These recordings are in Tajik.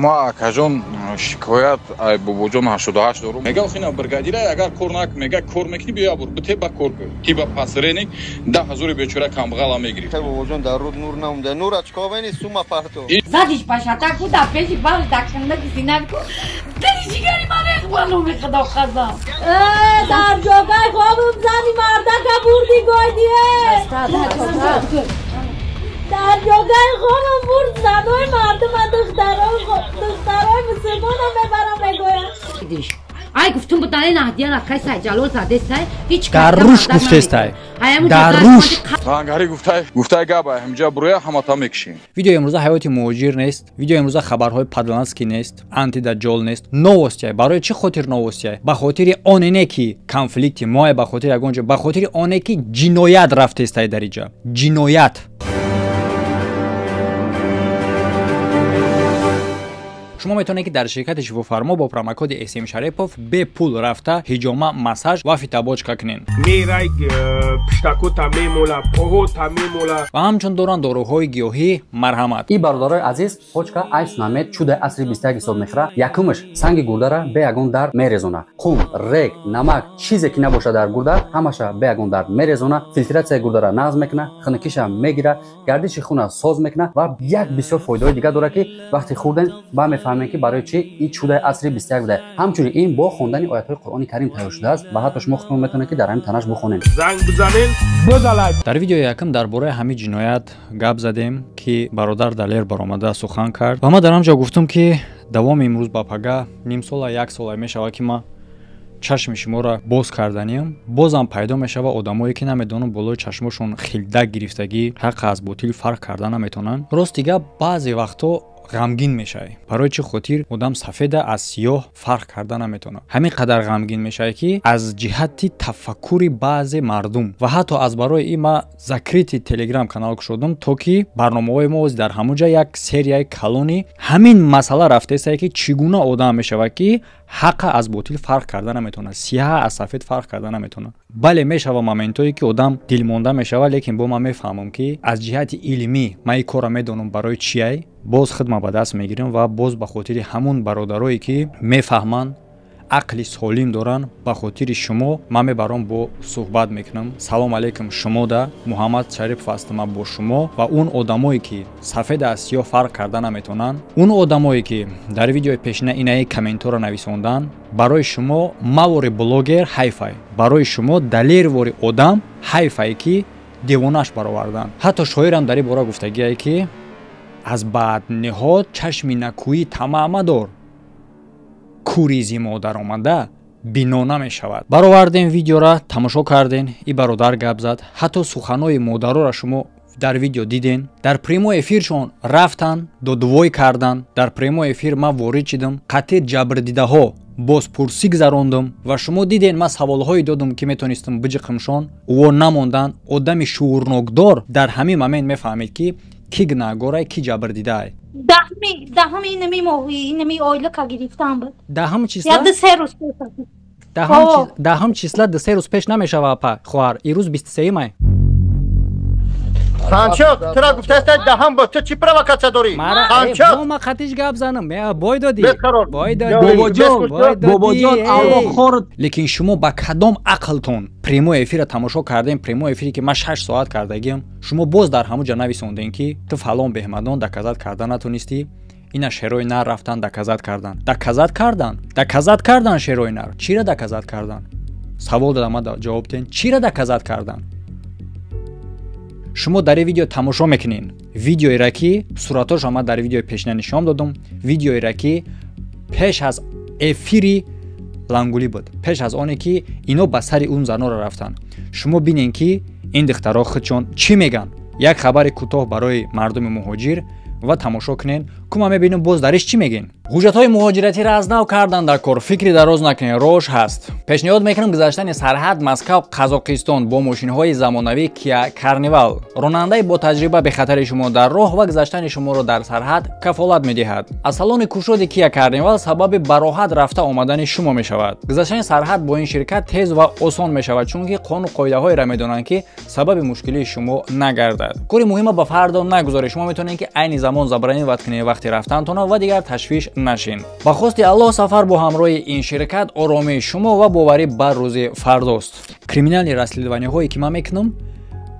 Ма акаҷон шикоят ай бобоҷон 88 дорум. Мега охина бригадира агар кор нак мега кор мекунӣ биё бур бите ба кор кун. Ти ба пасреник 10000 бечора камбағала мегирӣ. Бобоҷон дар руд нур намуда. Нура чикор бени сума парту. Задиш пашата ку да пеши бал дакшанда зинат ку. Дили ҷигари ман рехт номи худо хазам. Дар ҷогаи хобам зани мардака бурди гойдие. Дар ҷогаи хобам бурд занои мардума духтарои мусулмонам мебарам мегӯям. Ай гуфтум будани наҳдияна кай сай ҷалол задестай ҳеҷ дар руш гуфтестай. Дар руш. Лангари гуфтай, гуфтай габа ҳамҷа буроя ҳамата мекушем. Видеои имрӯза ҳаёти муҳоҷир нест, видеои имрӯза хабарҳои падланский нест, антидаҷҷол нест, новостяй. Барои чӣ хотир новостяй? Ба хотири оне не ки конфликти моя, ба хотири ягон ҷо, ба хотири оне ки ҷиноят рафтестай дар иҷа. Ҷиноят. Шумо метавонед ки дар ширкати шифофармо бо промокоди SM Шарипов бепул рафта ҳиҷома, массаж ва фитобочка кунед. Мерай пиштакота мемола, поҳота мемола. Ва ҳамчун доранд доруҳои гиёҳӣ марҳамат. И бародарои азиз, почка айс намед чудаи асри 21 ҳисоб мехӯра. Якумаш санги гурдара бе ягон дард мерезона. Қум, рег, намак, чизе ки набошад дар гурда, ҳамаша бе ягон дард мерезона. Филтратсияи гурдара нағз мекуна, хунукиша мегира, гардиши хуна соз мекуна ва як бисёр фоидаҳои дигар дорад, ки вақте хӯрден ба мефаҳмем ки барои чӣ ин чудаи асри 21 буда. Ҳамчунин ин бо хондани оятҳои Қуръони Карим тайёр шудааст ва ҳатто шумо худтон метавонед ки дар ҳамин танаш бихонед. Занг бизанед, бизалад. Дар видеои якум дар бораи ҳамин ҷиноят гап задем, ки бародар Далер баромада сухан кард ва ман дар ҳамҷо гуфтум, ки давоми имрӯз ба пага ним сола як сола мешавад, ки ман чашми шуморо боз карданиям. Бозам пайдо мешава одамое ки намедонам болои чашмошон хилдак гирифтагӣ, ҳақ аз ботил фарқ карда наметавонанд. Рости гап, баъзе вақтҳо ғамгин мешавӣ. Барои чӣ хотир одам сафеда аз сиёҳ фарқ карда наметавонад. Ҳамин қадар ғамгин мешавӣ, ки аз ҷиҳати тафаккури баъзе мардум ва ҳатто аз барои ин ман закрити телеграм канал кушодам, то ки барномаҳои мо дар ҳамон ҷа як серияи калони ҳамин масъала рафтаистае, ки чӣ гуна одам мешавад, ки ҳақа аз ботил фарқ карда наметавонад, сиҳа аз сафед фарқ карда наметавонад. Бале, мешава моментое, ки одам дилмонда мешавад, лекин бо ман мефаҳмам, ки аз ҷиҳати илмӣ ман ин корро медонам барои чиай, боз хидма ба даст мегирам ва боз ба хотири ҳамун бародарое, ки мефаҳманд, ақли солим доранд, ба хотири шумо ман мебарам бо суҳбат мекунам. Салом алейкум шумода, Муҳаммад Шарипов ҳастам ман бо шумо ва он одамое, ки сафеда аз сиёҳ фарқ карда наметавонанд, он одамое, ки дар видеои пешина инаи комментҳоро нависонданд, барои шумо мавори блогер ҳайфай, барои шумо далервори одам ҳайфае, ки девонаш бароварданд. Ҳатто шоирам дар ин бора гуфтагие, ки аз бадниҳод чашми накӯӣ тамаъ мадор, кури зимо даромада бино намешавад. Баровардем видеора, тамошо карден, и бародар гап зад, ҳатто суханои модароро шумо дар видео диден. Дар прямой эфиршон рафтан, додвой кардан. Дар прямой эфир ман ворид шидам, қатъи ҷабрдидаҳо бозпурсӣ гузарондам ва шумо диден, ман саволҳое додам, ки метонистам биҷиқимшон, ӯо намонданд. Одами шуурнокдор дар ҳамин момент мефаҳмед, ки ки гунаҳгорай, ки ҷабрдидаай. Даҳами инами моҳи инами ойлика гирифтам буд. Даҳам числа? Я ду-се рӯз пеш. Даҳам числа ду-се рӯз пеш намешава, апа хоҳар. Ирӯз 23 май. Ханчок, тура гуфтааст даҳам бо ту чӣ провокатсия дорӣ? Ханчок, ма қатиш гап занам. Бой додӣ. Бой додӣ. Бобоҷон, бобоҷон, Аллоҳ хор. Лекин шумо ба кадом ақлтон прямой эфира тамошо кардем, прямой эфире ки ман 6 соат кардагиам, шумо боз дар ҳамон ҷо нависондем, ки ту фалон беҳмадон доказать карда натонистӣ, ина шерои нар рафтан доказать кардан. Доказать кардан? Доказать кардан шерои нар. Чира доказать кардан? Савол дадам, ман ҷавоб ден. Чира доказать кардан? Шумо дар ин видео тамошо мекунед видеоеро, ки суратошро ман дар видеои пешина нишон додам, видеоеро, ки пеш аз эфири лангулӣ буд, пеш аз оне ки ино ба сари он занора рафтанд. Шумо бинед, ки ин духтаро худшон чӣ мегӯянд. Як хабари кӯтоҳ барои мардуми муҳоҷир ва тамошо кунед, ку ман мебинам боз дариш чӣ мегӯен. Ҳуҷҷатҳои муҳоҷиратиро аз нав кардан дар кор, фикри дароз накунед, рош ҳаст. Пешниҳод мекунам гузаштани сарҳад Москав Қазоқистон бо мошинҳои замонавӣ Киа Карнивал. Ронандаи бо таҷриба бехатари шумо дар роҳ ва гузаштани шуморо дар сарҳад кафолат медиҳад. Аз салони кушоди Киа Карнивал сабаби бароҳат рафта омадани шумо мешавад. Гузаштани сарҳад бо ин ширкат тез ва осон мешавад, чунки қонуну қоидаҳоеро медонанд, ки сабаби мушкилии шумо нагардад. Кори муҳима ба фардо нагузоред. Шумо метавонед, ки айни замон забронировать кунед. вақти рафтантона ва дигар ташвиш нашин. Ба хости Аллоҳ сафар бо ҳамроҳи ин ширкат оромии шумо ва боварӣ бар рӯзи фардост. Криминальный расследование ҳое ки ман мекунам,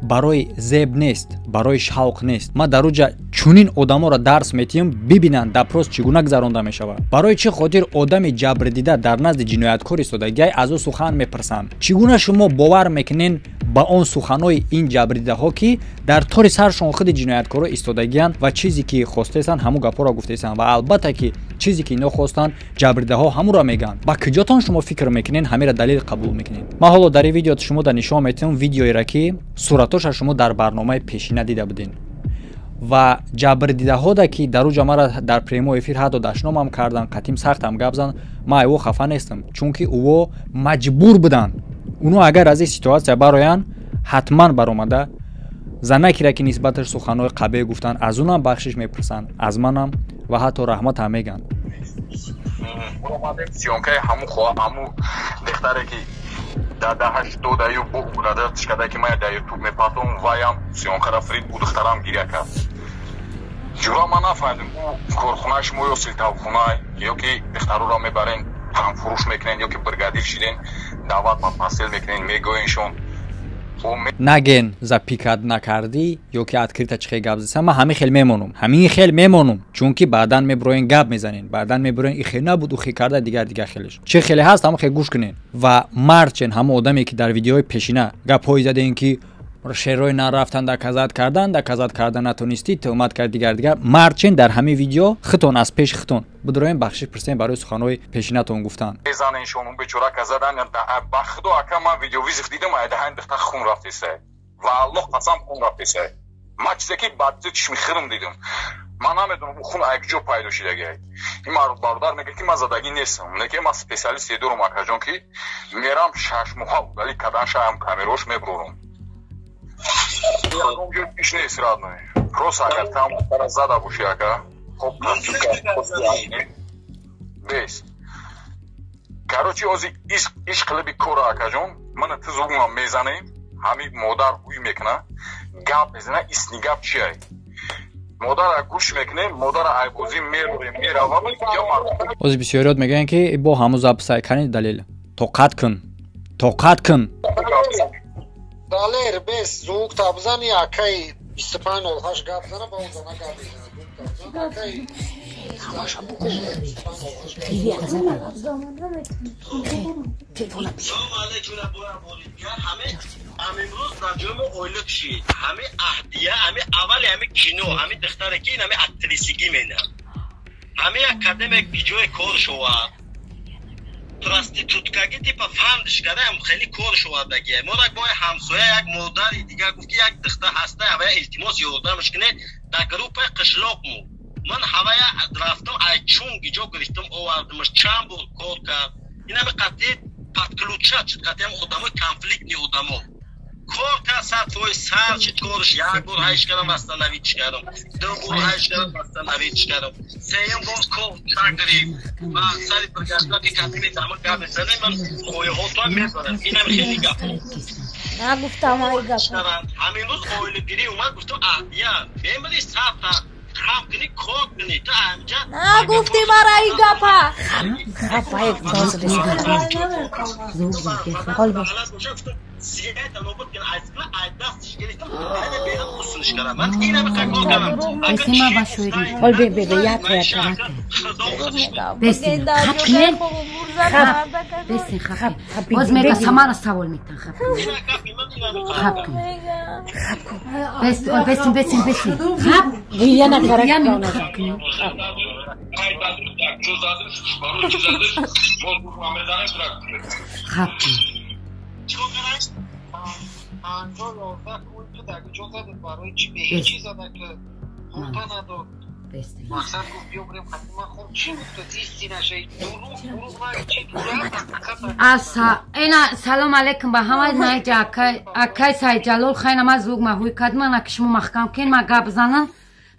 барои зеб нест, барои шавқ нест. Ман дар уҷа чунин одаморо дарс метиҳам, бибинанд допрос чӣ гуна гузаронда мешавад. Барои чӣ хотир одами ҷабрдида дар назди ҷинояткор истодагиай аз ӯ сухан мепурсанд. Чӣ гуна шумо бовар мекунен ба он суханҳои ин ҷабрдидаҳо, ки дар тори саршон худи ҷинояткоро истодагиянд ва чизе ки хостаестанд, ҳамун гапҳоро гуфтаестанд, ва албатта ки чизе ки ино хостанд, ҷабрдидаҳо ҳамонро мегӯянд. Ба куҷотон шумо фикр мекунен, ҳамеро далел қабул мекунед? Ман ҳоло дар ин видео шумо да нишон метиҳам видеоеро, ки суратоша шумо дар барномаи пешина дида будем ва ҷабрдидаҳода ки дар уҷа мара дар прямой эфир ҳатто дашномам карданд, қатим сахтам гап зан. Ман айво хафа нестам, чунки ӯво маҷбур буданд. Уно агар аз ин ситуация бароянд, ҳатман баромада занакира ки нисбаташ суханҳои қабеҳ гуфтанд, аз унам бахшиш мепурсанд, аз манам, ва ҳатто раҳматам мегӯянд. Съёмка и ҳаму духтаре ки дар даҳаш додаю бо тишкада ки ман дар ютуб мепартом, ваям съёмка ра фрид, ӯ духтарам гиря кард. Ҷура ман нафаҳмидем, ӯ корхонаи шумо ё силтавхона, ё ки духтароро мебарен фурӯш мекунен, ё ки бригадир шиден, даъват ба постель мекунен, мегӯеншон. Наген запикать накардӣ ё ки открыто чихе гап заса. Ман ҳамин хел мемонум, ҳамин хел мемонум, чунки баъдан мебироен, гап мезанен, баъдан мебироен, ихе набуд, ухе карда, дигар дигар хелеш чӣ хеле ҳаст, ҳамон хел гӯш кунен. Ва мардчен ҳамон одаме ки дар видеои пешина гапҳое заден, ки шерои нарафтан доказать кардан, доказать кардан натонистӣ, тӯҳмат кард, дигар дигар, мардчен дар ҳамин видео хитон аз пеши хитон бидроен, бахшиш пурсен барои суханҳои пешинатон гуфтан. Мезаненшон, бечора ка задан. Ба худо, ака, ман видеовызов дидам, айдаҳайн духтар хун рафтеса, ва Аллоҳ қасам, хун рафтеса. Ман чизе ки ба чишми худам дидам, ман намедонам хун аз куҷо пайдо шидагиай. Ин бародар мегӯяд, ки ман задагӣ нестам, неке ман специалист е дорум, акаҷон, ки мерам 6 моҳа удалить кардан шаам, камерош мебурорум. Иш нест, родной, просто агар там зада бошӣ, ака, хоб бес. Короче, ози иш қилиби кора, акаҷон, мана ту зугунам мезанем, ҳами модар ҳуй мекуна, гап мезана. Истни гап чиай? Модара гӯш мекунем, модара айбозӣ мерорем, меравам. Ози бисёриёт мегӯянд, ки бо ҳамун запись ай кани далел. Тоқат кун, тоқат кун. Далер, бес звук табзани, акай 2508 гап зана, ба он зана гап мезана, акай. Ҳамаша бугу. Привет. Телефона. Ҳамимрӯз дар ҷои мо ойлик шид. Ҳами аҳдия, ҳами аввали ҳами кино, ҳами духтаре ки ин ҳами актрисигӣ менам, ҳами академик биҷои кор шувад, проституткагӣ типа фандш кардаам, хеле кор шувадагия. Мо як бои ҳамсоя, як модари дигар гуфт, ки як духтар ҳаста, ҳавая илтимос ёрдамаш кунед. Дар группаи қишлоқму ман ҳавая рафтам, ай чунги ҷо гирифтам, овардамаш. Чанд бор кор кард, ин ҳами қатъи подключать шуд, қатъи ҳам одамои конфликтный одамо кор кард, 100% сар шид корш. Як бор ҳайш кардам, восстановить кардам, ду бор ҳайш кардам, восстановить кардам, сеюм бор кор гирифт ва сари бригадира ки катими дама гап мезанем, ман хоҳиҳотоам мезанам, инам хеле гапо. Нагуфтам ай гап. Ҳамин рӯз оилагирӣ омад, гуфтам, аҳдия мемири, сарта хам кунӣ, кор кунӣ, ту ҳамҷа. Нагуфти мара и гапа. Хап, ай доз Хол бош. Сигаета нобуд кун, айскла ай дастш гирифтам, айда берам усунш кардам. Ман инами кор кардам. Бесима ба шӯри. Хол бе бе бе ят ят ят. Бесин хап кунен. Хап. Бесин хап. Боз мега самара савол метан хап. Хап кун. Хап кун. Бес бесин бесин бесин. Хап. Гиря накара. Я минут хап кун. Хап кун. 5011 кун дар куҷо задед, барои чӣ беҳечӣ зада ки хурта надод? Мақсад гуфт, биё бирем хати ман хоб. Чӣ гуфта, истинаша дурӯғ, дурӯғ на, чӣ? Аса ина, салом алейкум ба ҳама. Наҷа акай, акай Сайҷалол, хайна ма звук ма ҳуй кад, ман аки шумо маҳкам кен, ма гап занам.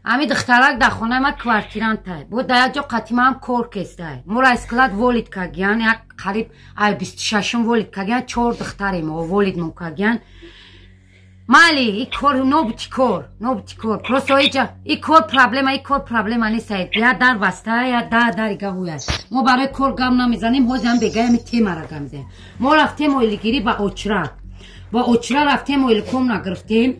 Ами духтарак дар хонаи ма квартирантай бо, дар як ҷо қатимаам кор кестай. Моро склад уволить кагиян, як қариб ай 26-ум уволить кагиян. Чор духтарем уволить мо кагиян. Майли, и кор нобути кор, нобути кор. Просто иҷа и кор проблема, и кор проблема нест. Я дар баста, я дар гаҳуя. Мо барои кор гам намезанем, ҳозир ҳам бегаям темара гам мезанем. Мо рафтем ойлигирӣ ба Очра. Ба Очра рафтем, ойликом нагирифтем.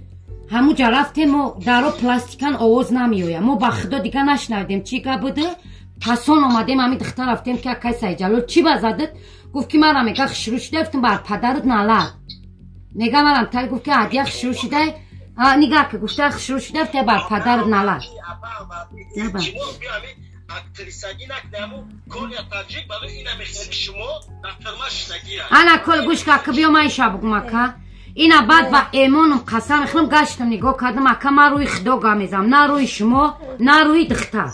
Ҳамуҷа рафтем, мо даро пластикан овоз намеояд. Мо ба худо дига нашнавидем чӣ гап буд. Пасон омадем, ҳамин духтар рафтем ки акай Сайҷалол чӣ ба задад? Гуфт ки мара мега хушрӯ шуда, гуфтам бар падарат налад. Нега марам тар гуфт ки ҳадия хушрӯ шуда, нигаҳ ки гуфта хушрӯ шуда, гуфта бар падарат налад. Ана кол гӯш ка ки биё ман иша бугум ака. Ина баъд ба эмоном қасам мехӯрам, гаштам нигоҳ кардам ака, ман рӯи худо гап мезанам, на рӯи шумо, на рӯи духтар.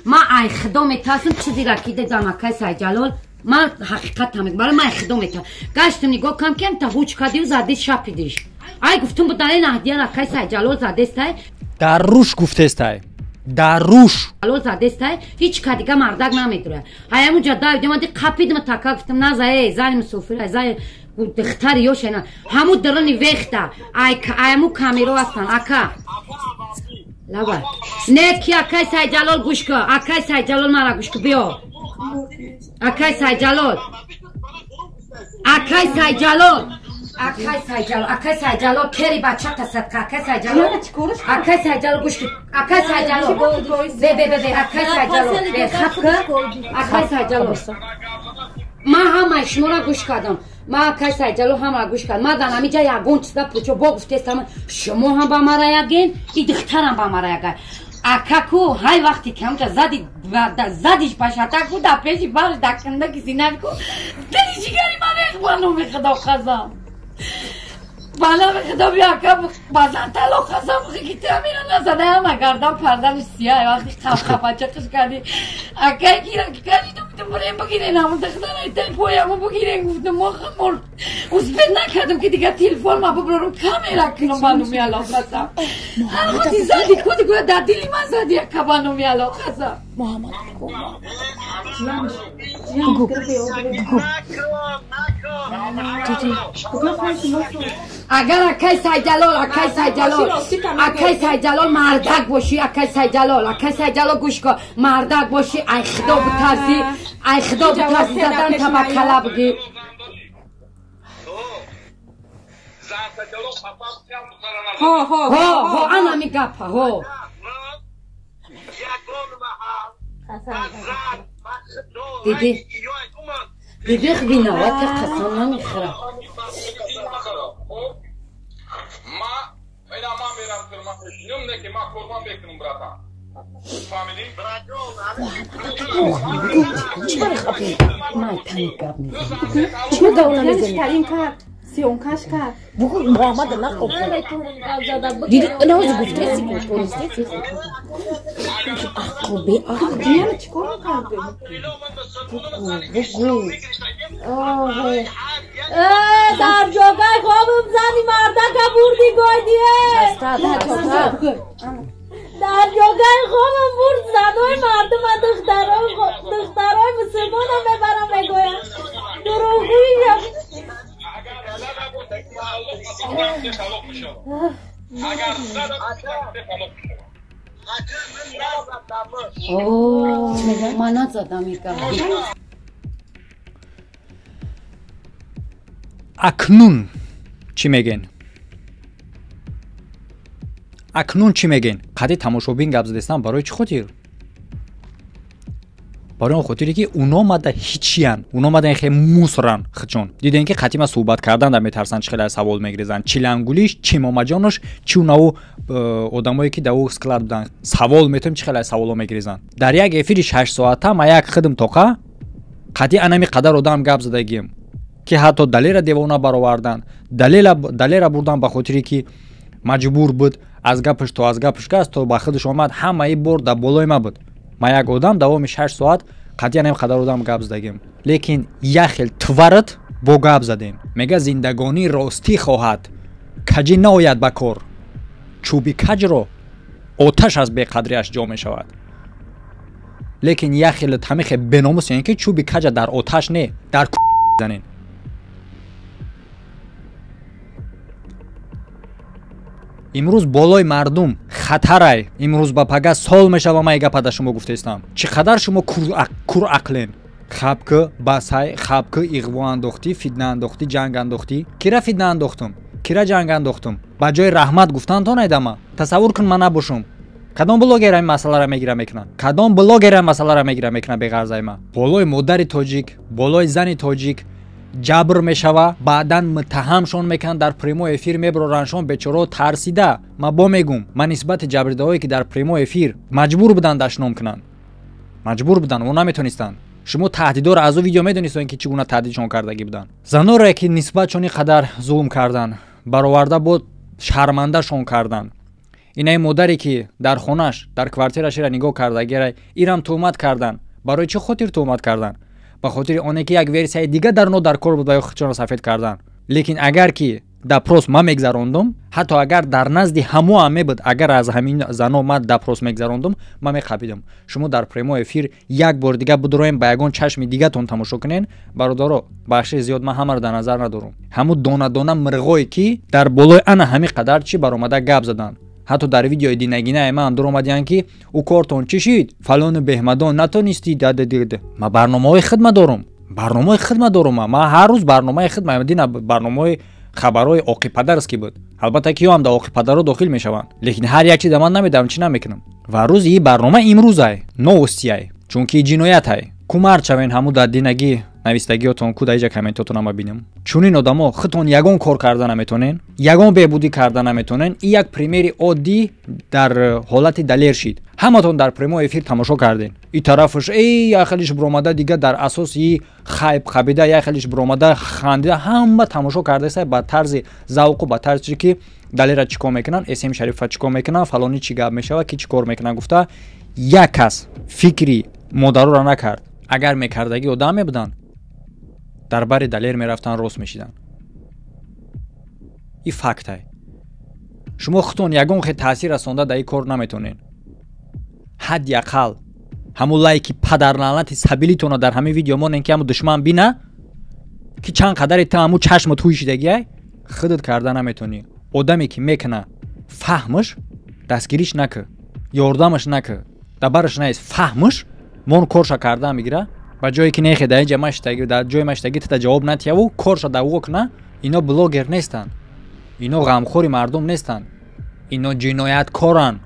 Ман ай худо метарсам, чизеро ки дидам акай Сайҷалол, ман ҳақиқатам мегӯям, барои ман ай худо метарсам. Гаштам нигоҳ кардам ки ҳамта ҳуч кардию задис шапидиш. Ай гуфтум будан ин ҳадияр акай Сайҷалол задестай. Дар рӯш гуфтестай. Дар рӯш. Ҷалол задестай, ҳеҷ ка дига мардак намедурад. Ай ҳамунҷа давидем, ади қапидим така гуфтам наза эй зани мусофир, ай зани духтари ёш ена. Ҳаму дарани вехта, ай ҳаму камеро ҳастан ака. Лаба. Не ки акай Сайҷалол гӯш кун, акай Сайҷалол мара гӯш кун, биё. Акай Сайҷалол. Акай Сайҷалол. Акай Сайҷалол, акай Сайҷалол, кери бачата садқа, акай Сайҷалол. Акай Сайҷалол гӯш кун, акай Сайҷалол. Бе бе бе бе, акай Сайҷалол. Бе хап кун. Акай Сайҷалол. Ман ҳамаи шуморо гӯш кардам. Ман акай Сайҷалол ҳамаро гӯш кардам. Ман дар ҳамин ҷа ягон чиза пучо бо гуфтестам, шумо ҳам ба мара яген, и духтарам ба мара яган. Ака ку ҳай вақте ки ҳамҷа зади задиш ба шата ку дар пеши барш дар канда ки зинат ку дили ҷигари ман рех ба номи худо қасам. Ба номи худо биё ака ба зан талоқ қасам ки ту ҳамина назада ҳама гардан парданиш сиёҳ вақти қафқафача қиш кардӣ. Акай кира ки кардӣ бурем бигирен ҳамон духтара телефояму бигирен гуфтам мо хамор успед накардам ки дига телефон ма бибарам камера кунам ба номи Аллоҳ қасам. Худи зади худи гӯя дар дили ман зади ака ба номи Аллоҳ қасам. Муҳаммад бугу бугу агар акай Сайҷалол, акай Сайҷалол, акай Сайҷалол мардак бошӣ, акай Сайҷалол, акай Сайҷалол гӯш кун, мардак бошӣ, ай худо битарсӣ, ай худо битарсӣ, задан та ба кала бигӣ. Ҳо ҳо ҳо ҳо анами гапа ҳо. Диди диди виновата қасам намехӯрам. Чӣ барои хапӣ? Ман тани гап мезанам. Чӣ гавна мезанӣ? Сиёнкаш кард. Бугу Муҳаммада нақоб. Диди наози гуфтеси ку тонистеси. Ақл беақл. Диана чӣ кор кард? Бугу. Дар ҷогаи хобам зани мардака бурди гойдие. Дар ҷогаи хобам бурд занои мардума духтарои мусулмона мебарам мегӯям. Дурӯғгӯӣ. Ман назадам ин Акнун чӣ мегӯен? Акнун чӣ мегӯен? Қади тамошобин гап задестам барои чӣ хотир? Барои он хотире ки уно мада ҳичиян, уно мада хе мусран хичон. Дидем ки қатима суҳбат кардан да метарсанд, чӣ хеле савол мегирезанд. Чӣ лангулиш, чӣ момаҷонош, чӣ унаву одамое ки дар ӯ склад буданд. Савол метавем, чӣ хеле саволо мегирезанд. Дар як эфири 6 соата ма як хидм тоқа қади анами қадар одам гап задагием, ки ҳатто Далера девона баровардан, Далера бурдан ба хотире ки маҷбур буд аз гапаш то аз гапаш гаст то ба худаш омад, ҳамаи бор дар болои ма буд. Ма як одам давоми 6 соат қатъиян ҳам қадар одам гап задагим, лекин як хел тварат бо гап задем. Мега зиндагонӣ ростӣ хоҳад, каҷӣ наояд ба кор, чӯби каҷро оташ аз беқадриаш ҷо мешавад. Лекин як хел ҳамихе беномус, яъне ки чӯби каҷа дар оташ не, дар занен. Имрӯз болои мардум хатарай. Имрӯз ба пага сол мешава ман гапа да шумо гуфтаистам. Чӣ қадар шумо курақлен. Хабкы басай, хабкы иғво андохтӣ, фитна андохтӣ, ҷанг андохтӣ. Кира фитна андохтум? Кира ҷанг андохтум? Ба ҷои раҳмат гуфтан найдама. Тасаввур кун ман набошум. Кадом блогер ин масъаларо мегира мекунад? Кадом блогер ин масъаларо мегира мекунад беғарзаи ман? Болои модари тоҷик, болои зани тоҷик ҷабр мешава, баъдан муттаҳамшон мекунанд, дар прямой эфир меброраншон бечорао тарсида. Ман бо мегум, ман нисбати ҷабридаҳое ки дар прямой эфир маҷбур буданд дашном кунанд, маҷбур буданд, о наметонистанд. Шумо таҳдидоро аз ӯ видео медонистед ки чӣ гуна таҳдидшон кардагӣ буданд. Заноре ки нисбатшон ин қадар зулм карданд, бароварда бо шармандашон карданд. Инаи модаре ки дар хонаш, дар квартираш ира нигоҳ кардагира, ирам туҳмат карданд. Барои чӣ хотир туҳмат карданд? Ба хотири оне ки як версияи дига дар но дар кор буд ва ё худшонро сафед карданд. Лекин агар ки допрос ман мегзарондум, ҳатто агар дар назди ҳамоам мебуд, агар аз ҳамин зано ман допрос мегзарондум, ман меқапидам. Шумо дар прямой эфир як бор дига бидуроем, ба ягон чашми дигатон тамошо кунен. Бародаро, бахши зиёд ман ҳамаро дар назар надорум. Ҳамун дона-дона мирғое ки дар болои ана ҳамин қадар чӣ баромада гап заданд. Ҳатто дар видеои динагинаи ман дуромадиянд ки ӯ кортон чӣ шид, фалону беҳмадон натонистӣ. Ман барномаҳои хидма дорум, барномаҳои хидма дорум. Ман ҳар рӯз барномаи хидма, дина барномаҳои хабарҳои оқипадарс ки буд. Албатта ки ё ҳам дар оқипадаро дохил мешаванд, лекин ҳар як чиза ман намедонам чӣ намекунам. Ва рӯзи ин барнома имрӯзай, новостиай, чунки ҷиноятай. Кумар чавен ҳаму дар динагӣ навистагиётон ку дар иҷа комментотон ма бинем. Чунин одамо худтон ягон кор карда наметонен, ягон беҳбудӣ карда наметонен. Ин як примери оддӣ дар ҳолати Далер шид. Ҳаматон дар прямой эфир тамошо карден. И тарафаш эй як хелиш биромада дига дар асоси хайб қабида, як хелиш биромада хандида, ҳама тамошо кардаиста ба тарзи завқу ба тарзи ки Далера чӣ кор мекунанд, СМ Шарифа чӣ кор мекунанд, фалонӣ чӣ гап мешава, ки чӣ кор мекунанд гуфта як кас фикри модароро накард. Агар мекардагӣ одам мебуданд, дар бари Далер мерафтанд, рост мешиданд. Ин фактай. Шумо худтон ягон хел таъсир расонда дар ин кор наметонед. Ҳадди ақал ҳамун лайки падарлаънати сабилитонро дар ҳамин видео монен ки ҳамун душман бина ки чанд қадаре ту ҳамун чашмат ҳуй шидагиай, худат карда наметонӣ. Одаме ки мекуна фаҳмаш, дастгириш накӣ, ёрдамаш накӣ, дабараш наист, фаҳмаш мон корша карда мегира. Ба ҷое ки нехе дар инҷа маштаги, дар ҷои маштаги тата ҷавоб натияву корша даво куна. Ино блогер нестанд, ино ғамхори мардум нестанд, ино ҷинояткоранд.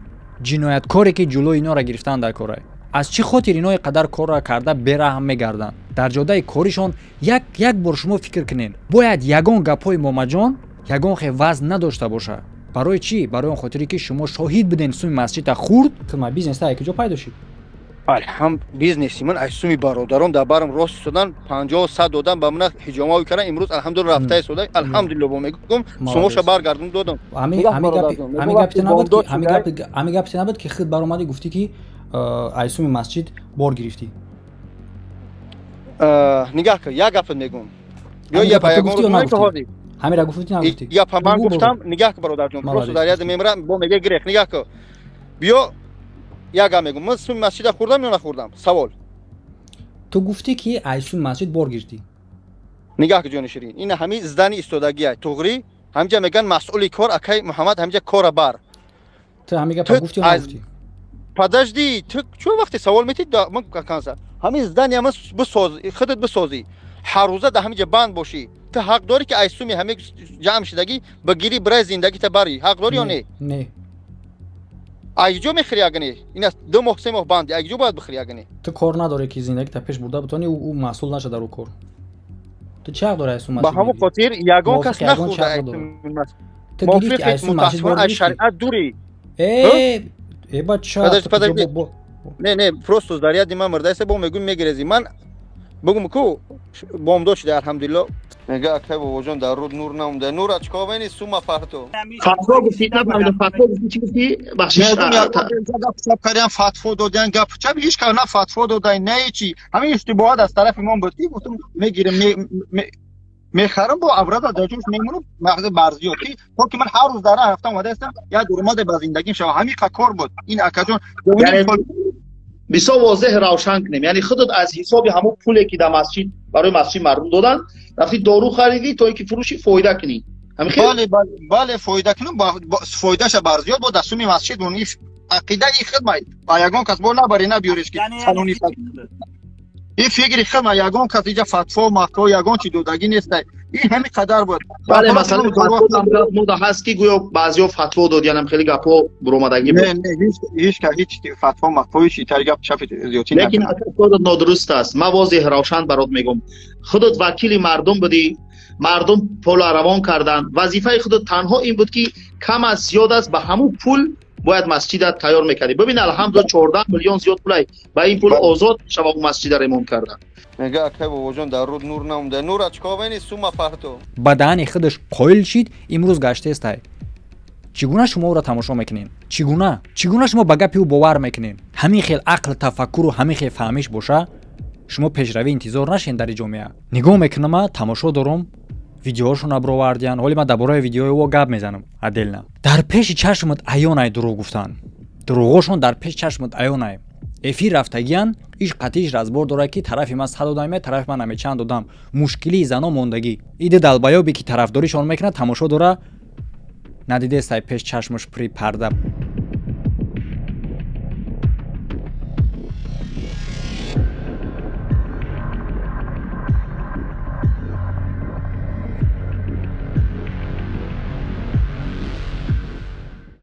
Ҷинояткоре ки ҷулои инора гирифтан дар корай. Аз чӣ хотир ино қадар корра карда бераҳм мегарданд? Дар ҷодаи коришон як бор шумо фикр кунед. Бояд ягон гапҳои Момаҷон ягон хе вазн надошта боша. Барои чӣ? Барои он хотире ки шумо шоҳид буден суми масҷида хурд. Ма бизнес та куҷо пайдо шид? Алҳамд, бизнеси ман аз суми бародарон дар барам рост истодан, 50-100 додан ба ман ҳиҷомаҳо карданд. Имрӯз алҳамдулилла рафта истода, алҳамдулилла бо мегӯм, сумоша баргардон додам. Ҳами гапи набуд ки худ баромадӣ гуфтӣ ки аз суми масҷид бор гирифтӣ? Нигаҳ кун, як гапат мегӯм. Ҳамира гуфтӣ нагуфтӣ? Гапа ман гуфтам, нигаҳ кун бародарҷон, просто дар яд мемирам, бо мега гирех, нигаҳ кун. Биё як гап мегӯм, ман суми масҷида хӯрдам ё нахӯрдам? Савол. Ту гуфтӣ ки аз суми масҷид бор гирифтӣ. Нигаҳ кун ҷони ширин, ин ҳамин здани истодагиай, туғрӣ, ҳаминҷа мегӯянд масъули кор акай Муҳаммад ҳаминҷа кора бар. Ту ҳамин гапа гуфтӣ ё нагуфтӣ? Подожди, ту чун вақте савол метӣ, ман канса. Ҳамин здания ман бисоз, худат бисозӣ. Ҳар рӯза дар ҳаминҷа банд бошӣ. Ту ҳақ дорӣ ки аз суми ҳамин ҷамъ шидагӣ бигирӣ барои зиндагита барӣ. Ҳақ дорӣ ё не? Не. Айҷо мехӯри агане? Ин аст 2 моҳ 3 моҳ банди. Айҷо бояд бихӯри агане? Ту кор надорӣ ки зиндагита пеш бурда бутонӣ, ӯ маҳсул наша дар ӯ кор. Ту чӣ ҳақ дорӣ аз суми масҷид? Ба ҳамон хотир ягон кас нахӯрда аз суми масҷид. Ту гирифтӣ аз суми масҷид бор аз шариат дурӣ. Э, бача, Не, не, просто дар яди ман мурдаиста бо мегӯм мегирезӣ. Ман бигӯм ку бомдод шуда алҳамдулилло. Мега акай бобоҷон дар руд нур намуда. Нура чикор бени сума парту. Фатво гуфтӣ, нафаҳмидам, фатво гуфтӣ, чӣ гуфтӣ? Бахшиш. Гап кардам, фатво доданд, гап ча ҳеч кас на фатво додан, на ҳечи. Ҳамин иштибоҳат аз тарафи мон буд ки гуфтам мегирам, мехарам бо аврада дар ҷош мемонам, мағзи барзиёд ки то ки ман ҳар рӯз дар раҳ рафтам омада ҳастам, як дуромаде ба зиндагим шава. Ҳамин кор буд. Ин акаҷон бисёр возеҳ равшан кунем. Яъне худат аз ҳисоби ҳамон пуле ки дар масҷид барои масҷид мардум доданд, рафти дору харидӣ то ин ки фурӯши фоида кунӣ. Бале, бале, фоида кунам, фоидаша барзиёд бо дастуми масҷид бун. Ақидаи хидмай ба ягон кас бо набари набиёриш ки фалони ин фикри хидма ягон кас иҷа фатво мафтво ягон чи додагӣ нестай. Ин ҳамин қадар буд. Бале, масалан фатво мода ҳаст ки гӯё баъзеҳо фатво додиянам, хеле гапҳо буромадагӣ буд. Не, не, ҳеҷ ка ҳеҷ фатво мафтво ҳеҷ итари гап чапи зиёдтӣ. Лекин ака нодуруст аст. Ман возеҳ равшан барот мегӯм. Худат вакили мардум будӣ, мардум пулро равон карданд. Вазифаи худат танҳо ин буд ки кам аст зиёд аст ба ҳамун пул бояд масҷида тайёр мекардӣ. Бибин, алҳамдулилла 14 миллион зиёд пулай ба ин пул озод шава у масҷида ремонт кардан. Мега акай бобоҷон дар руд нур намуда. Нур ачковени сума парто. Ба даҳани худаш қоил шид, имрӯз гаштестай. Чӣ гуна шумо ӯро тамошо мекунед? Чӣ гуна? Чӣ гуна шумо ба гапи ӯ бовар мекунед? Ҳамин хел ақл, тафаккуру ҳамин хел фаҳмиш боша, шумо пешравӣ интизор нашен дар ҷомеа. Нигоҳ мекунам, тамошо дорум, видеоҳошонро бировардиян. Ҳоли ман дар бораи видеои ӯ гап мезанам отдельно. Дар пеши чашмат аёнай дурӯғ гуфтан. Дурӯғошон дар пеши чашмат аёнай. Эфир рафтагиян, иш қатиш разбор дорад ки тарафи ман 100 одам, тарафи ман намечанд одам. Мушкилии зано мондагӣ. Иди далбаёбе ки тарафдоришон мекунад, тамошо дора, надидестай пеш чашмаш при парда.